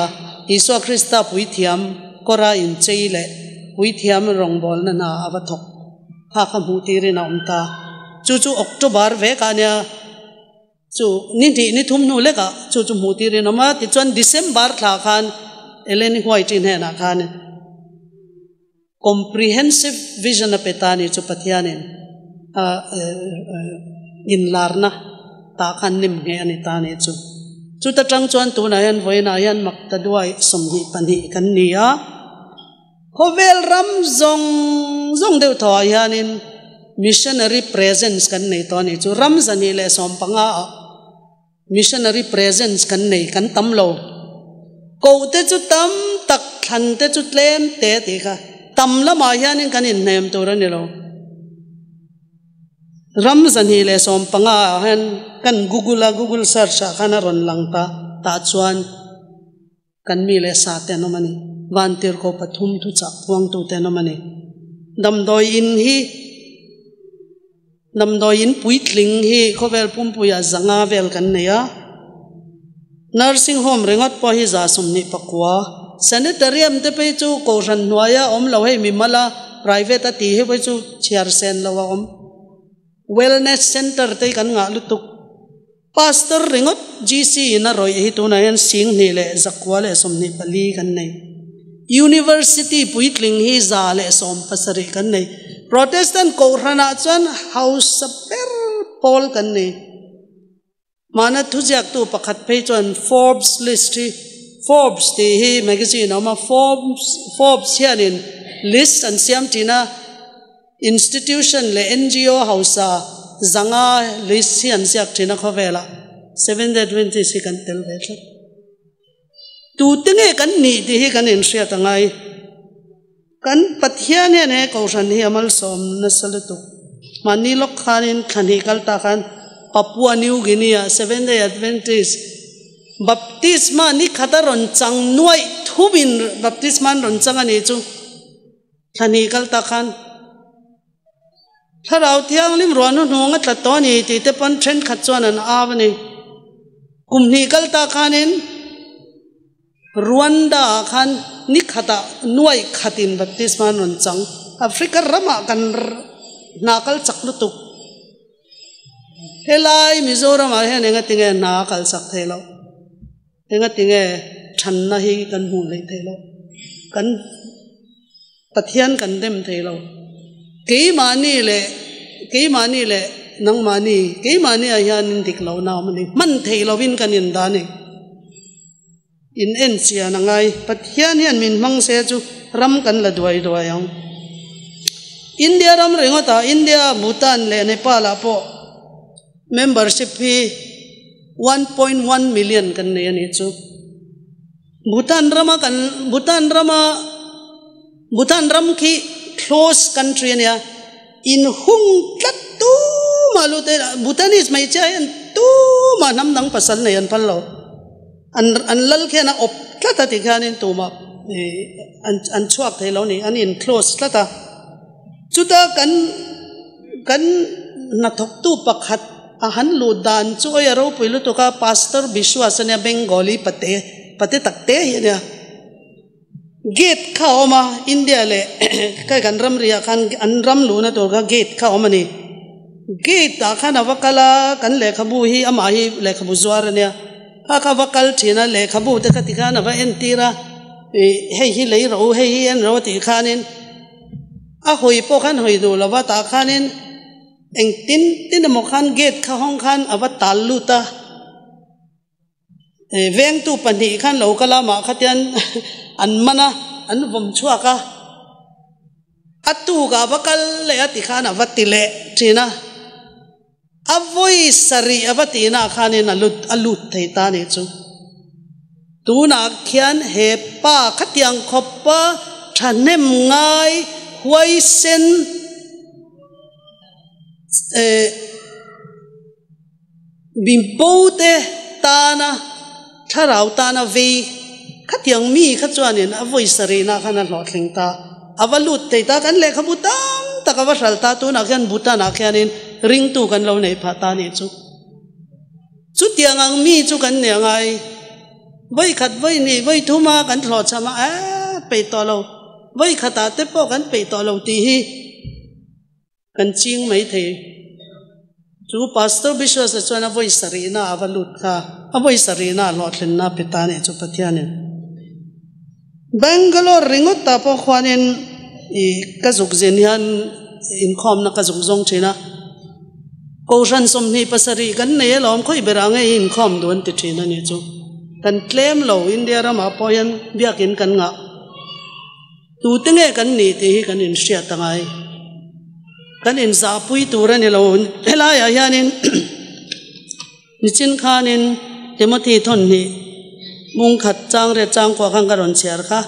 Isua Krista puithiam kawra inchei leh puithiam rawngbawlna hna a va thawk kha kha hmuh tirin a awm ta. Chu chu October vek a nia. Chu ni hnih ni thum hnu lekah chu chu hmuh tirin a awm a. Tichuan December thla khan Ellen White-i hnenah khan Comprehensive vision a pe ta ni chu Pathianin a inlarna tah khan nim ngheh a ni ta ni chu. Chuta tang chuan tunah hian vawiinah hian Maktaduai 22 kan ni a, khawvel ram zawng zawng deuh thawhah hianin missionary presence kan nei tawh a ni chu. Ram 215 ah Missionary presence kan nei kan tam lo. Koh te chu tam tak, thlan te chu tlem te tih kha tam lamah hianin kan inhnem tur a ni lo. Ram 215 ah hian kan google a, google search ah khan a rawn lang ta, tah chuan kan mi leh sa te an awm a ni. Vantirhkoh pathum thuchah puangtu te an awm a ni. Damdawi in hi. Damdawiin puitling hi khawvel pumpuiah zanga vel kan nei a, nursing home ringawt pawh hi 29. Sanitarium te phei chu kohhran hnuaia awm lo hei mimala private a tih hi phei chu chhiar sen lo a awm. Wellness center te hi kan ngah lutuk. Pastor ringawt GC in a rawih hi tunah hian 1124 kan nei. University puitling hi 170 kan nei. Protestant kohhranah chuan hausa ber pawl kan nei. Mahna thuziaktu pakhat phei chuan Forbes list hi, Forbes tih hi magazine a awm a, Forbes, Forbes hianin list an siam thin a, Institution leh ngo hausa 500 list hi an ziak thin a khawvelah Seventh Day Adventist hi kan tel ve tlat. Tute nge kan nih tih hi kan inhriat a ngai. Kan Pathian hian he Kohhran hi a malsawm nasa lutuk. Mahni lawk khanin thla hnih kal ta khan Papua New Guinea ah Seventh Day Adventist baptisma ni khat a rawn chang nuaih thumin baptisma an rawn chang a nih chu. Thla hnih kal tak khan Thlarau Thianghlim ruah hnuhnung a tla tawh a ni tih te pawn thenkhat chuan an au a ni. Kum hnih kal tak khanin Rwanda ah khan ni khatah nuaih khatin baptisma an rawn chang. Africa ramah kan hna kal chak lutuk. Helai Mizoramah hian engatinge hna a kal chak thei loh? Engatinge thanna hi kan hmuh hleih theih loh? Kan Pathian kan dem thei lo. Keimahni leh keimahni leh nangmahni, keimahni ah hianin dik lohna a awm a ni. Hman theih lovin kan indah a ni. In en chian a ngai. Pathian hian min hmang se chu ram kan la duai duai ang. India ram ringawtah India, Bhutan leh Nepal ah pawh membership hi 1.1 million kan nei a nih chu. Bhutan rama kan Bhutan rama Bhutan ram khi close country a nia in hung tlat tu mah lu te Bhutanese hmeichhia hian tu mah hnam dang pasal nei an phal lo an an lal khian a awp tlat a tikhianin tumah an an chhuak thei lo a ni an in close tlat a chuta kan kan hnathawktu pakhat A han lut dan chu awi a ropui lutuk a, Pastor Biswas a nia Bengali pate pate tak te hi a nia. Gate kha a awm a, India leh kai kan ramri ah khan an ram luhna tur kha gate kha a awm a ni. Gate ah khan a va kal a, kan lehkhabu hi amah hi lehkhabu zuar a nia. Kha kha va kal thin a, lehkhabu te kha tikhan a va entir a, ih hei hi lei rawh u, hei hi en rawh u tih khanin a hawi pawh khan hawi duh lo va, tah khanin Engtin tin emaw khan gate kha hawng khan a va tal lut a, vengtu pahnih khan lo kal a mah khatian an man a, an vawm chhuak a, a tuk ah va kal leh a tikhan a va ti leh thin a, a vawi sarih a va tihna ah khanin a lut a lut thei ta anih chu. Tunah khian he pa khatiang khawpa thahnem ngai huaisen eh mi bo te tana thlarau tana vei Khatiang mi kha chuanin a vawi sarihna khan a hlawhtling ta. A va lut thei ta, kan lehkhabu tam tak a va hral ta, tunah khian Bhutan-ah khianin ringtu kan lo neih phah ta anih chu. Chutiang ang mi chu kan nia ngai. Vawi khat, vawi hnih, vawi thuma kan thlawhchham a, eh peih tawh lo, vawi khatah te pawh kan peih tawh lo tih hi kan ching mai thei. Chu Pastor Bishwas-a chuan a vawi sarihna a va lut kha, a vawi sarihna a hlawhtlinna a pe ta anih chu Pathianin. Bangalore ringawt ah pawh khuanin ih ka zuk zin hian inkhawmna ka zuk zawng thin a, Kohhran 27 kan nei alawm khawi berah nge i inkhawm duh an ti thin a nih chu. Kan tlem lo India ramah pawh hian biakin kan ngah. Tute nge kan nih tih hi kan inhriat a ngai. Kan inzahpui tur a ni lo helaiah hianin Nichin khanin Timothy thawn hnih mung khat chang riat chang kuah khan ka rawn chhiar kha.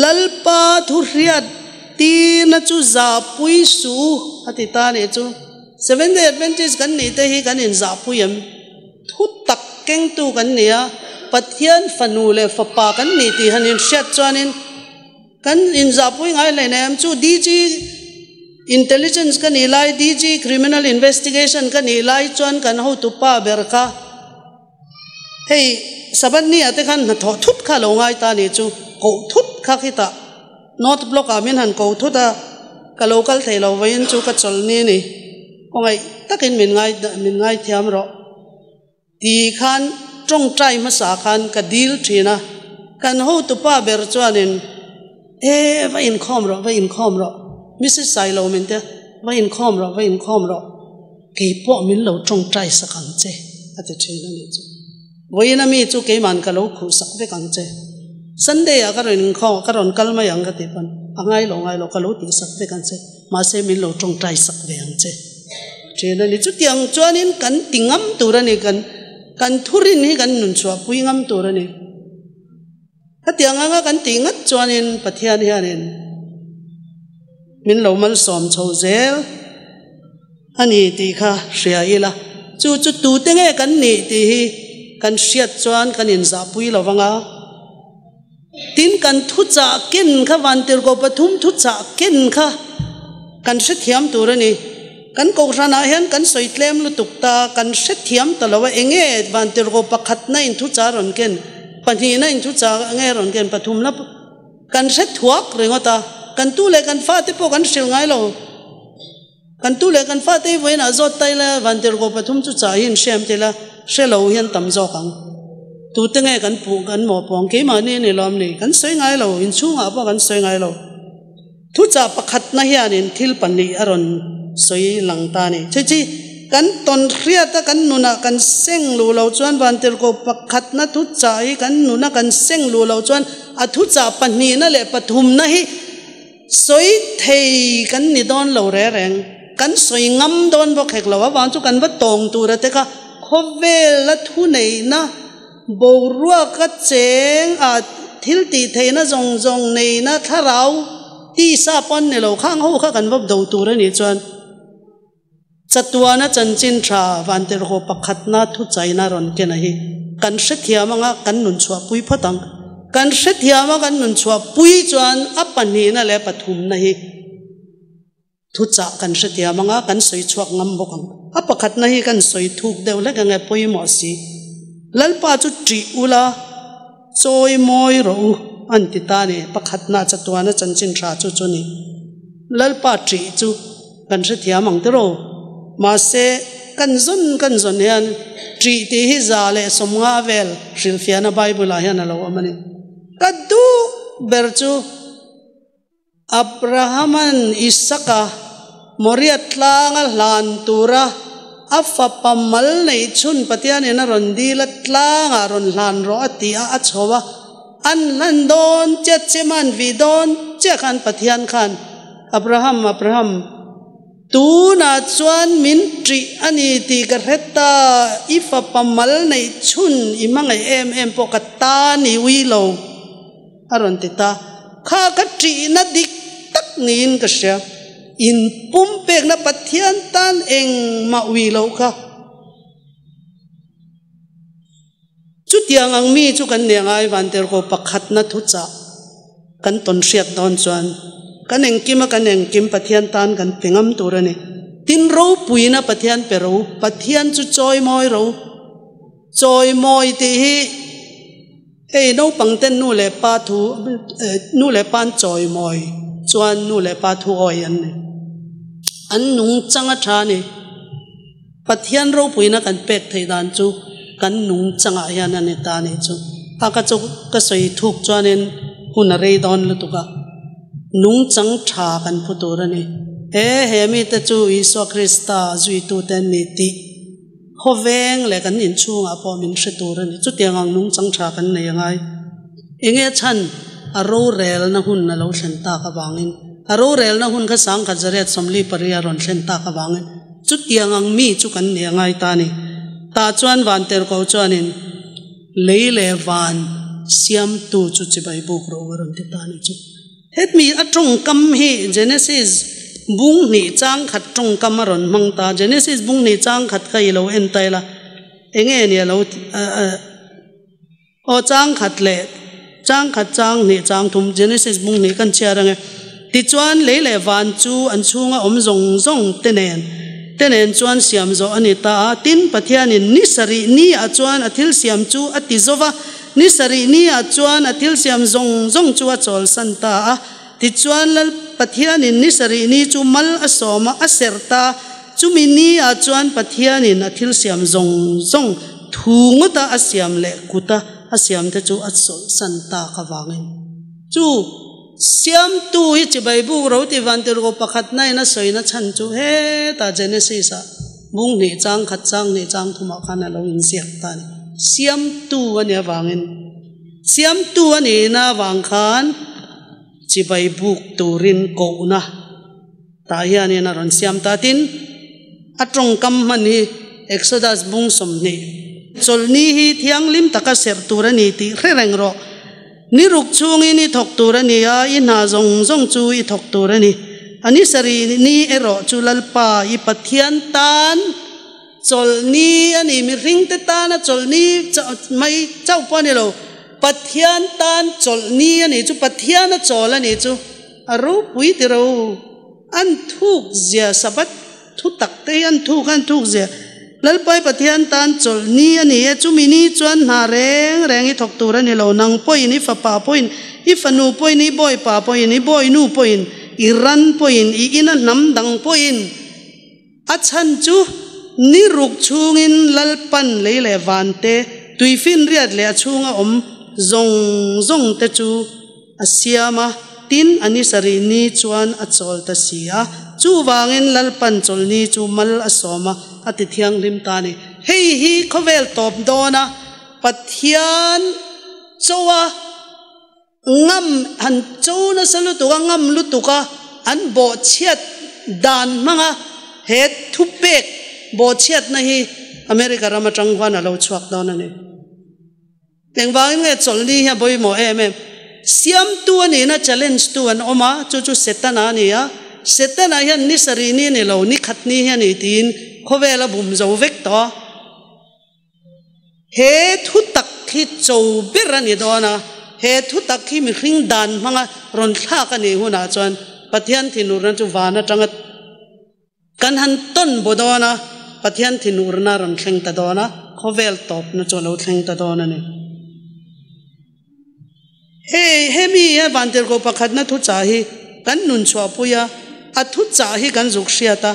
Lalpa thu hriat tirna chu zahpui su a ti ta nih chu. Seventh Day Adventist kan nih te hi kan inzahpui em? Thu tak kengtu kan ni a, Pathian fanu leh fapa kan nih tih han inhriat chuanin Kan inzahpui ngai hle em chu DG Intelligence ka nih lai, DG Criminal Investigation ka nih lai chuan kan hotu pa ber kha hei Sabbath ni ah te khan hnathawh thut kha lo ngai ta nih chu koh thut kha khitah North Block ah min han ko thut a, ka lo kal thei lo vawiin chu ka chawlh ni ni khawngaih takin min ngai min ngaithiam rawh. Ti khan tawngtai hmasa khan ka dil thin a, kan hotupa ber chuanin, E, va inkhawm rawh, va inkhawm rawh, Mrs Sailo min tia, va inkhawm rawh, va inkhawm rawh, kei pawh min lo tawngtai sak ang che, a ti thin a nih chu. Vawiina mi chu keiman ka lo khuh sak vek ang che. Sunday ah ka rawn inkhawm, ka rawn kal mai ang ka tih pawn, a ngai lo ngai lo, ka lo tih sak vek ang che. Mahse min lo tawngtai sak ve ang che. Ṭhen a ni. Chutiang chuanin kan ti ngam tur a ni, kan kan thurin hi kan nun chhuahpui ngam tur a ni. Khatiang anga kan tih ngat chuanin Pathian hianin min lo malsawm chho zel a ni tih kha hria ila. Chu chu tute nge kan nih tih hi kan hriat chuan kan inzahpui lo vang a. Tin, kan thuchah ken kha Vantirhkoh pathum thuchah ken kha kan hrethiam tur a ni. Kan kohhranah hian kan sawi tlem lutuk ta, kan hrethiam ta lo a, enge Vantirhkoh pakhatna in thuchah rawn ken, pahnihna in thuchah nge rawn ken, pathumna kan hre thuak ringawt a, kan tu leh kan fate pawh kan hrilh ngai lo. Kan tu leh kan fate hi vawiinah zawt ta ila Vantirhkoh pathum chu chah hi inhriam ti ila hre lo hian tam zawk ang. Tute nge kan puh kan mawhpawng keimahni a ni lawm ni? Kan sawi ngai lo, inchhungah pawh kan sawi ngai lo. Thuchah pakhatna hianin thil pahnih a rawn sawi lang ta a ni. Chhichi, kan tawn hriata kan nunah kan seng luh loh chuan Vantirhkoh pakhatna thuchah hi kan nuna kan seng luh loh chuan a thuchah pahnihna leh pathumna hi Sawi thei kan ni dawn lo re reng, kan sawi ngam dawn bawk hek lo avang chu kan va tawng tura te kha khawvela thu neihna boruaka cheng a thil tih theihna zawng zawng neihna thlarau tisa pawn ni lo khang ho kha kan va do tur a nih chuan chatuana chanchin tha vantirhkaw pakhatna thuchaina rawn ken a hi kan hrethiam anga kan nun chhuahpui phawt ang. Kan hrethiam a kan nun chhuahpui chuan a pahnihna leh pathumna hi thuchah kan hrethiam anga kan sawi chhuak ngam bawk ang. A pakhatna hi kan sawi thuk deuh hlek ang e pawimawh si. Lalpa chu ṭih ula chawi mawi rawh u an ti ta a ni. Pakhatna chatuana chanchin tha chu chu ni. Lalpa ṭih chu kan hrethiam ang tiraw? Mahse, kan zawn kan zawn hian ṭih tih hi 150 vel hrilhfiahna Bible-ah hian a lo awm a ni. Ka duh ber chu Abraham-a'n Isaka Moriah tlanga hlan tura a fapa mal neih chhun Pathianin a rawn dil a, tlangah rawn hlan rawh a ti a, a chho a. An hlan dawn chiah chiam a, an vih dawn chiah khan Pathian khan Abraham, Abraham, tunah chuan min ṭih a ni tih ka hre ta, i fapa mal neih chhun i hmangaih em em pawh ka ta ni ui lo, a rawn ti ta. Kha ka ṭihna dik tak niin ka hria. In pumpekna Pathian tan engmah ui lo kha. Chutiang ang mi chu kan nih angai Vantirhkoh pakhatna thuchah kan tawn hriat dawn chuan kan engkima kan engkim Pathian tan kan pe ngam tur a ni. Tin ropuina Pathian pe ro, Pathian chu chawimawi ro. Chawimawi tih hi hei naupang ten nu leh pa thu nu leh pa an chawimawi chuan nu leh pa thu awi an ni. An nungchang a tha a ni. Pathian ropuina kan pek theih dan chu kan nungchangah hian a ni ta a nih chu. A ka chu ka sawi thuk chuanin hun a rei dawn lutuk a, nungchang tha kan phu tur a ni. He he mite chu Isua Krista zuitute an ni tih khawveng leh kan inchhungah pawh min hre tur a ni. Chutiang ang nungchang tha kan nei a ngai. Enge chhan a rorelna hun a lo thlen tak avangin, a rorelna hun kha sangkhat zariat 48 a rawn thlen tak avangin, Chutiang ang mi chu kan nih a ngai ta a ni. Tah chuan Vanterko chuanin lei leh van siamtu chu chibai buk rawh u a rawn ti ta a ni chu. Hetmi a tawngkam hi Genesis bung hnih chang khat tawngkam a rawn hmang ta. Genesis bung hnih chang khat kha i lo en ta ila enge ni a lo Aw chang khat leh chang khat chang hnih chang thum Genesis bung hnih kan chhiar ange. Tichuan lei leh van chu an chhunga awm zawng zawng te nen te nen chuan siam zawh a ni ta a. Tin, Pathianin ni sarih ni ah chuan a thil siam chu a ti zo va, ni sarih ni ah chuan a thil siam zawng zawng chu a chawlsan ta a. Tichuan Lal Pathianin ni sarih ni chu mal a sawm a, a serh ta a. Chumi ni ah chuan Pathianin a thil siam zawng zawng thu ngawta a siam leh kuta a siamte chu a chawlhsan tak avangin chu siamtu hi chibai buk ro ti vantirhko pakhatna in a sawina chhan chu hetah Genesis ah bung hnih chang khat chang hnih chang thumah khan a lo inziak ta a ni. Siamtu a nih avangin siamtu a nihna avang khan chibai buk turin kohna Tah hianin a rawn siam ta. Tin, a tawngkam hman hi Exodus bung 20, Chawlhni hi thianghlim taka serh tur a ni tih hre reng rawh. Ni ruk chhungin i thawk tur a ni a, i hna zawng zawng chu i thawk tur a ni. A ni sarih ni erawh chu Lalpa i Pathian tan chawlhni a ni. Mihringte tana chawlhni mai chauh pawh a ni lo, Pathian tan chawlhni a ni chu, Pathiana chawl a ni chu. A ropui ti ro, an thuk zia Sabbath thu tak te hi an thuk an thuk zia. Lalpai Pathian tan chawlh ni a ni e, chumi ni chuan hna reng reng i thawk tur a ni lo, nang pawhin, i fapa pawhin, i fanu pawhin, i bawipa pawhin, i bawinu pawhin, i ran pawhin, i ina hnam dang pawhin. A chhan chu ni ruk chhungin Lalpan lei leh van te, tuifinriat leh a chhunga awm zawng zawng te chu a siam a, tin a ni sarih ni chuan a chawl ta si a. Chuvangin Lalpan chawlhni chu mal a sawm a, a ti thianghlim ta a ni. Hei hi khawvel tawp dawna Pathian chawa Ngam han cho nasa lutuk a, ngam lutuk a, an bawhchhiat dan hmanga he thupek bawhchhiatna hi America ram atang huan a lo chhuak dawn a ni. Engvangin nge chawlhni hi a pawimawh em em? Siamtu a nihna challenge tu an awm a, chu chu Setana a ni a, Setana hian ni sarih ni a ni lo, ni khat ni hi a ni tiin khawvel a bum zo vek tawh a. He thu tak hi cho ber a ni dawn a, he thu tak hi mihring dan hmanga rawn thlak a nih hunah chuan Pathian thinurna chu van atanga kan han tawn baw dawn a, Pathian thinurna a rawn thleng ta dawn a, khawvel tawpna chu a lo thleng ta dawn a ni. Hei hemi he vantirhkoh pakhatna thuchah hi kan nun chhuahpui a, a thuchah hi kan zuk hriat a,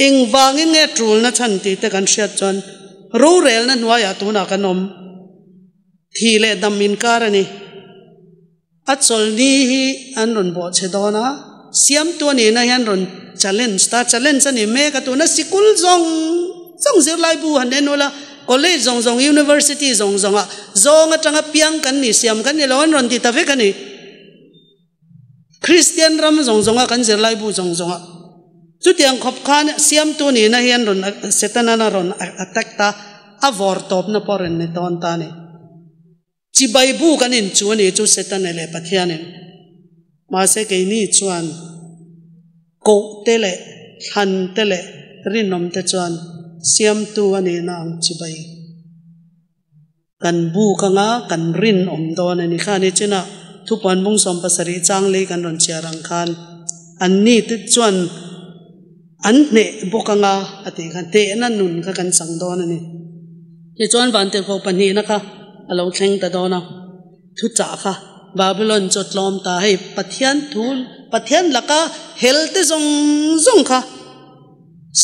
engvangin nge tulna chhan tih te kan hriat chuan rorelna hnuaiah tunah kan awm. Thih leh dam inkar a ni. A chawlhni hi an rawn bawhchhe dawn a, siamtu a nihna hian rawn challenge ta, challenge a ni mek a, tuna sikul zawng zawng zirlaibu han en ula, College zawng zawng, University zawng zawngah zawng atanga piang kan ni, siam kan ni lo an rawn ti ta vek a ni. Kristian ram zawng zawnga kan zirlai bu zawng zawngah chutiang khawp khan siamtu nihna hi an rawn Setana a rawn attack ta, a vawr tawpna pawh a rawn ni tawn ta a ni. Chibai bu kan inchu a ni chu Setana leh Pathianin. Mahse keini chuan koh te leh thlan te leh rinawm te chuan siamtu a nihna ang chibai Kan buk anga kan rinawm dawn a ni. Kha ni chinah thupuan bung 70 chang lei kan rawn chhiar ang khan anni te chuan an hneh bawk anga a tih khan hnehna nun kha kan chang dawn a ni. Tichuan vantirhkoh pahnihna kha a lo thleng ta dawn a, thuchah kha Babylon chu a tlawm ta. Hei Pathian thu Pathian laka hel te zawng zawng kha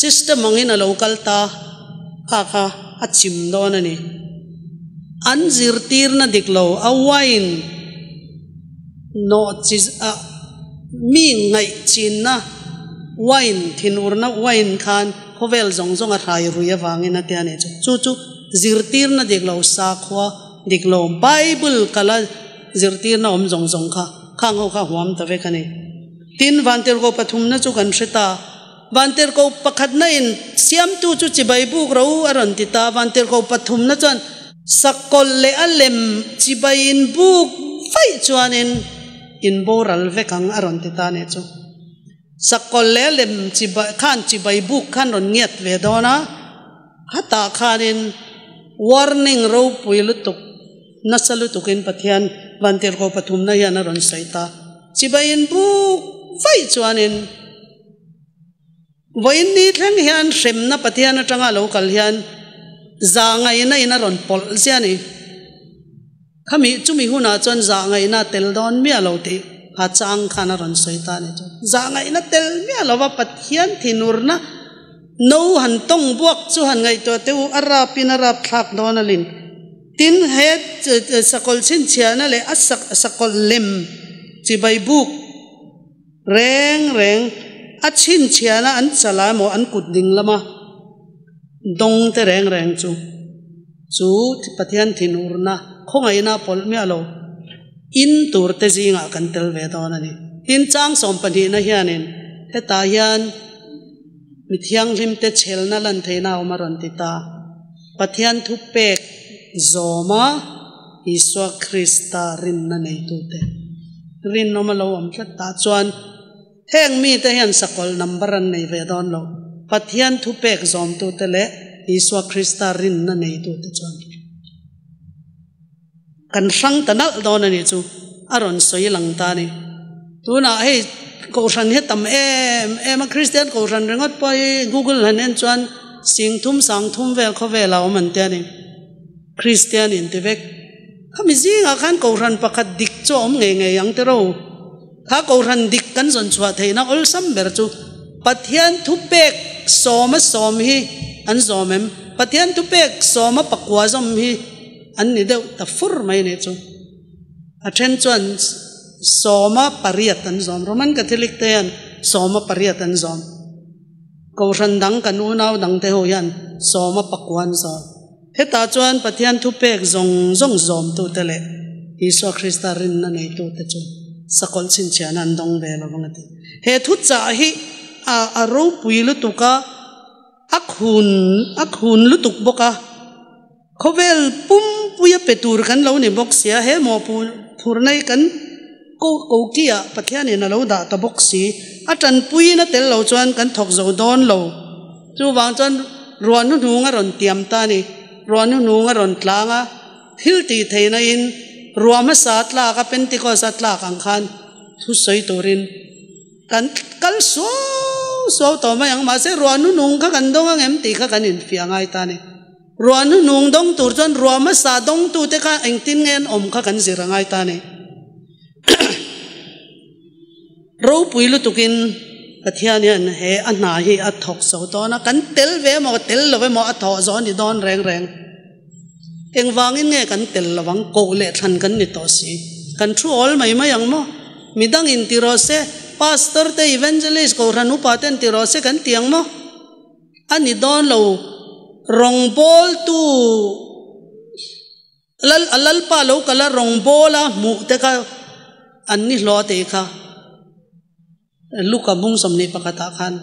System angin a lo kal ta kha kha a chim dawn a ni. An zirtirna dik lo a wine nawh chi ah mi ngaih chinna wine thinurna wine khan khawvel zawng zawng a hrai rui avangin a tia a nih chu. Chu chu zirtirna dik lo sakhua dik lo Bible kala zirtirna awm zawng zawng kha khang ho kha huam ta vek a ni. Tin, Vantirhkoh pathumna chu kan hre ta. Vantirhkoh pakhatna in siamtu chu chibai buk ro a rawn ti ta. Vantirhkoh pathumna chuan sakawlh leh a lem chibai in buk vaih chuanin in boral vek ang a rawn ti ta nih chu. Sakawlh leh a lem chibai khan chibai buk khan rawn ngiat ve dawn a, khatah khanin warning ropui lutuk Nasa lutukin Pathian vantirhkoh pathumna hian a rawn sawi ta. Chibai in buk vaih chuanin vawiin ni thleng hian hremna Pathian atanga lo kal hian zahngaihna in a rawn pawlh zia a ni. Khami chumi hunah chuan zahngaihna a tel dawn miah lo tih ha chang khan a rawn sawi ta a ni chu. Zahngaihna tel miah lova Pathian thinurna no han tawng buak chu han ngaihtuah teh u, a rapin a rapthlak dawn a lin. Tin, he sakawlh chhinchhiahna leh a sakawlh lem chibai buk reng reng a chhinchhiahna an chala emaw an kut ding lama dawng te reng reng chu chu Pathian thinurna khawngaihna pawlh miah lo in tur te zingah kan tel ve dawn a ni. Tin, chang sawmpahnihna hianin hetah hian mi thianghlimte chhelna lan theihna a awm a rawn ti ta. Pathian thupek zawma Isua Krista rinna neitute rinawm a lo awm tlat tah chuan heng mite hian sakawlh number an nei ve dawn lo. Pathian thupek zawmtute leh Isua Krista rinna neitute chuan kan hrang ta nalh dawn a nih chu a rawn sawi lang ta a ni. Tunah hei kohhran hi tam em em a, Kristian kohhran ringawt pawh hi Google han en chuan singthum sangthum vel khawvel a awm an tia ni. Kristian in ti vek. Khami zingah khan kohhran pakhat dik chu a awm ngei ngei ang tiro. Kha kohhran dik kan zawn chhuah theihna awlsam ber chu Pathian thupek sawma sawm hi an zawm em? Pathian thupek sawma pakua zawm hi an ni deuh ta fur mai nih chu. A then chuan sawma pariat an zawm. Roman Catholic te hian sawma pariat an zawm. Kohhran dang kan unau dang te ho hian sawma pakua an zawm. Hetah chuan Pathian thupek zawng zawng zawmtute leh Isua Krista rinna neitute chu sakawlh chhinchhiahna an dawng ve lo vang a ti. He thuchah hi a a ropui lutuk a, a khun a khun lutuk bawk a. Khawvel pumpuia pe tur kan lo ni bawk sia, he mawhpur phurna hi kan ko kokiah Pathianin a lo dah ta bawk si. A tanpuiin a tel lo chuan kan thawk zo dawn lo. Chuvang chuan ruahnu hnung a rawn tiam ta a ni. Ruahnu hnung a rawn tlang a, thil tih theihna in ruah hmasa a tlak a, Pentecost a tlak ang khan thusawi turin kan kal suau suau tawh mai ang. Mahse ruahnu hnung kha kan dawng ang em tih kha kan infiah ngai ta a ni. Ruahnu hnung dawng tur chuan ruah hmasa dawngtute kha engtin nge an awm kha kan zir a ngai ta a ni. Ropui lutukin Pathian hian he a hna hi a thawk zo dawn a, kan tel ve emaw tel lo emaw a thawh zawh a ni dawn reng reng. Engvangin nge kan tel lo ang, koh leh thlan kan ni tawh si. Kan thu awl mai mai ang maw? Midang in ti rawh se, Pastor te, Evangelist, Kohhran upa ten ti rawh se kan ti ang maw? A ni dawn lo, rawngbawltu. Lal a lalpa lo kal a rawngbawl a hmuh te kha an ni hlawh tih kha Luka bung 21 ah khan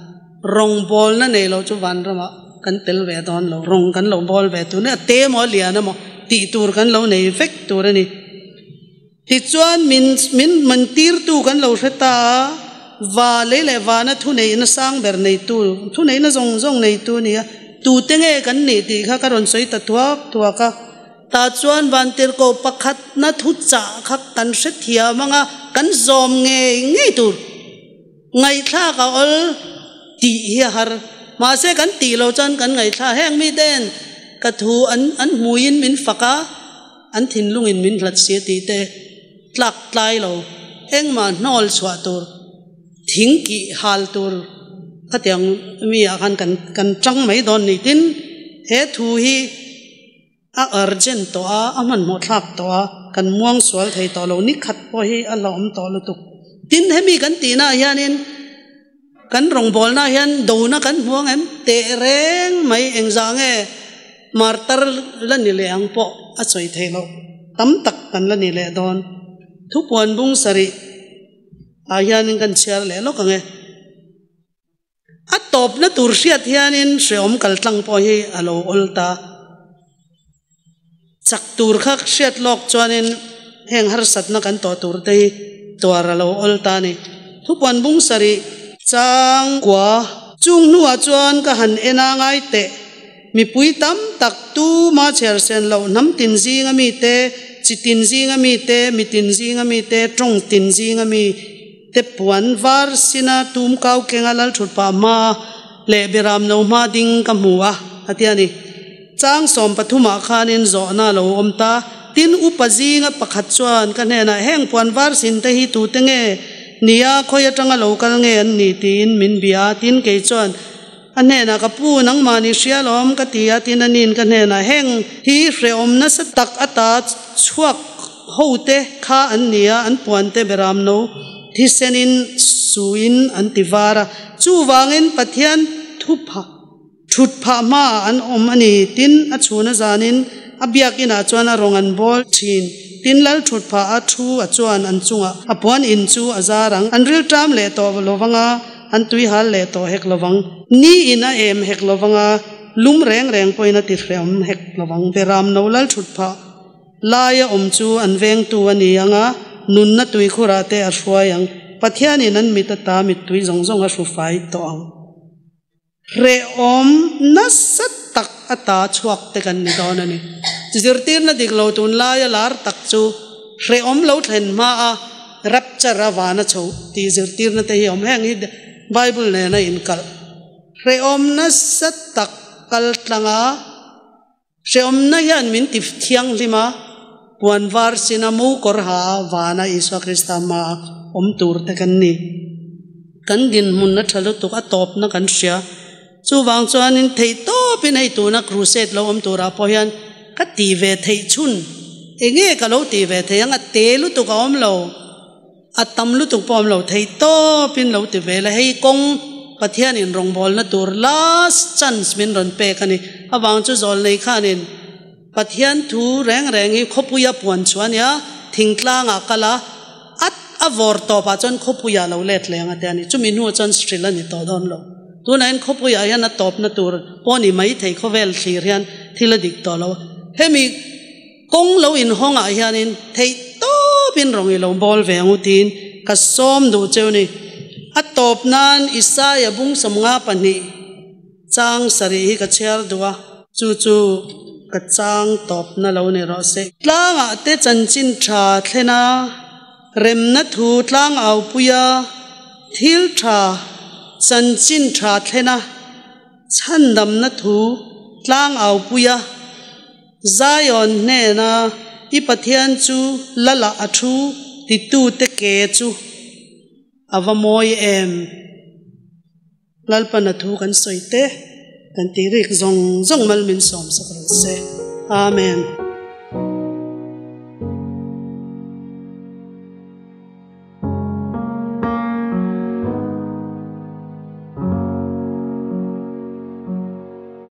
rawngbawlna nei lo chu vanramah kan tel ve dawn lo rawng kan lo bawl ve tur a ni a te emaw a lian emaw tih tur kan lo nei vek tur a ni. Tichuan min min man tirtu kan lo hre ta a, va lei leh vana thuneihna sang ber neitu, thuneihna zawng zawng neitu a ni a, tute nge kan nih tih kha ka rawn sawi ta thuak thuak a. Tah chuan vantirhkoh pakhatna thuchah kha kan hrethiam anga kan zawm ngei ngei tur. Ngaihthlak a awl tih hi a har. Mahse kan tih lo chuan kan ngaihthla heng miten ka thu an an hmuiin min fak a, an thinlungin min hlat si tih te tlak tlai lo. Engmah hnawl chhuah tur, thing kih hal tur khatiang mi ah khan kan kan tang mai dawn ni. Tin, he thu hi. A urgent tawh a, a hmanhmawh thlak tawh a, kan muang sual thei tawh lo, ni khat pawh hi a hlauhawm tawh lutuk. Tin, hemi kan tihnaah hianin kan rawngbawlnaah hian dona kan hmu ang em? Teh reng mai engzah nge martar la ni leh ang pawh a sawi theih loh, tam tak kan la ni leh dawn. Thupuan bung sarih ah hianin kan chhiar leh lawk ang e. A tawpna tur hriat hianin hrehawm kaltlang pawh hi a lo awl ta. Chak tur kha hriat lawk chuanin heng harsatna kan tawh tur te hi tuar a lo awl ta a ni. Thupuan bung sarih chang kua chung hnuah chuan ka han en a ngai teh. Mipui tam tak tuma chher sen loh hnam tin zinga mite, chi tin zinga mite, mi tin zinga mite, tawng tin zinga mi, Te puan var sina tum kau kenga lal thut pah hma leh biram no hma ding ka hmu a, a ti a ni. Chang 13 ah khanin zawhna a lo awm ta. Tin, upa zinga pakhat chuan ka hnenah, Heng puan var sin te hi tute nge nia, khawi atanga lo kal nge an ni? tiin min bia a. Tin, kei chuan a hnenah, Ka pu, nangmah ni hria lawm, ka ti a. Tin, ani'n ka hnenah, Heng hi hrehawm nasa tak ata chhuak Hote kha an ni a, an puante beram no thisenin suin an ti var a. Chuvangin Pathian thupha thut phah hmaah an awm a ni. Tin, a chhuna zanin a biakinah chuan a rawng an bawl thin. Tin, lal thut phah a thu a chuan an chungah a puan in chu a zar ang. An rilṭam leh tawh lovang a, an tuihal leh tawh hek lovang. Ni in a em hek lovang a, lum reng reng pawhin a ti hreawm hek lovang. Beram no lal thut phah. Laia awm chu an vengtu a ni ang a, nunna tuikhurah te a hruai ang. Pathianin an mit ata mittui zawng zawng a hrufai tawh ang. Hrehawm nasa tak ata chhuak te kan ni dawn a ni. Zirtirna dik lo tunlaia lar tak chu hrehawm lo thlen hma a rapture a vana chho tih zirtirna te hi a awm. Heng hi Bible nena inkalh. Hrehawm nasa tak kal tlanga. Hrehawmna hian min ti thianghlim a, puan var sina mu kawr ha a vana Isua Krista hmaa awm tur te kan ni. Kan dinhmunna tha lutuk a tawpna kan hria. Chuvang chuanin theih tawpin hei tuna crusade lo awm turah pawh hian ka ti ve theih chhun. Enge ka lo ti ve thei ang a te lutuk a awm lo. A tam lutuk pawh awm lo thei tawpin lo ti ve la, hei kawng Pathianin rawngbawlna tur last chance min rawn pek a ni. Avang chu zawlnei khanin Pathian thu reng reng hi khawpuia puan chhuah a nia, thingtlangah kal a, at a vawr tawpah chuan khawpuiah lo let leng a ti a ni. Chumi hnuah chuan hrilh a ni tawh dawn lo. Tunah hian khawpuiah hian a tawpna tur pawh ni maithei khawvel thlir hian thil a dik tawh lo. Hemi. Kawng lo inhawngah hianin theih tawpin rawn i lo bawl ve ang u tiin ka sawm duh cheu ni. A tawp nan Isaia bung 52 chang sarih hi ka chhiar duh a, chu chu ka chang tawpna lo ni rawh se. Tlangah te chanchin tha thlen a, remna thu tlang aupui a, thil tha chanchin tha thlen a, chhandamna thu tlang aupui a, Zion hnena i Pathian chu Lala a thu titute ke chu a va mawi em? Lalpan a thu kan sawi te, kan tih rik zawng zawng mal min sawm sak rawh se. Amen.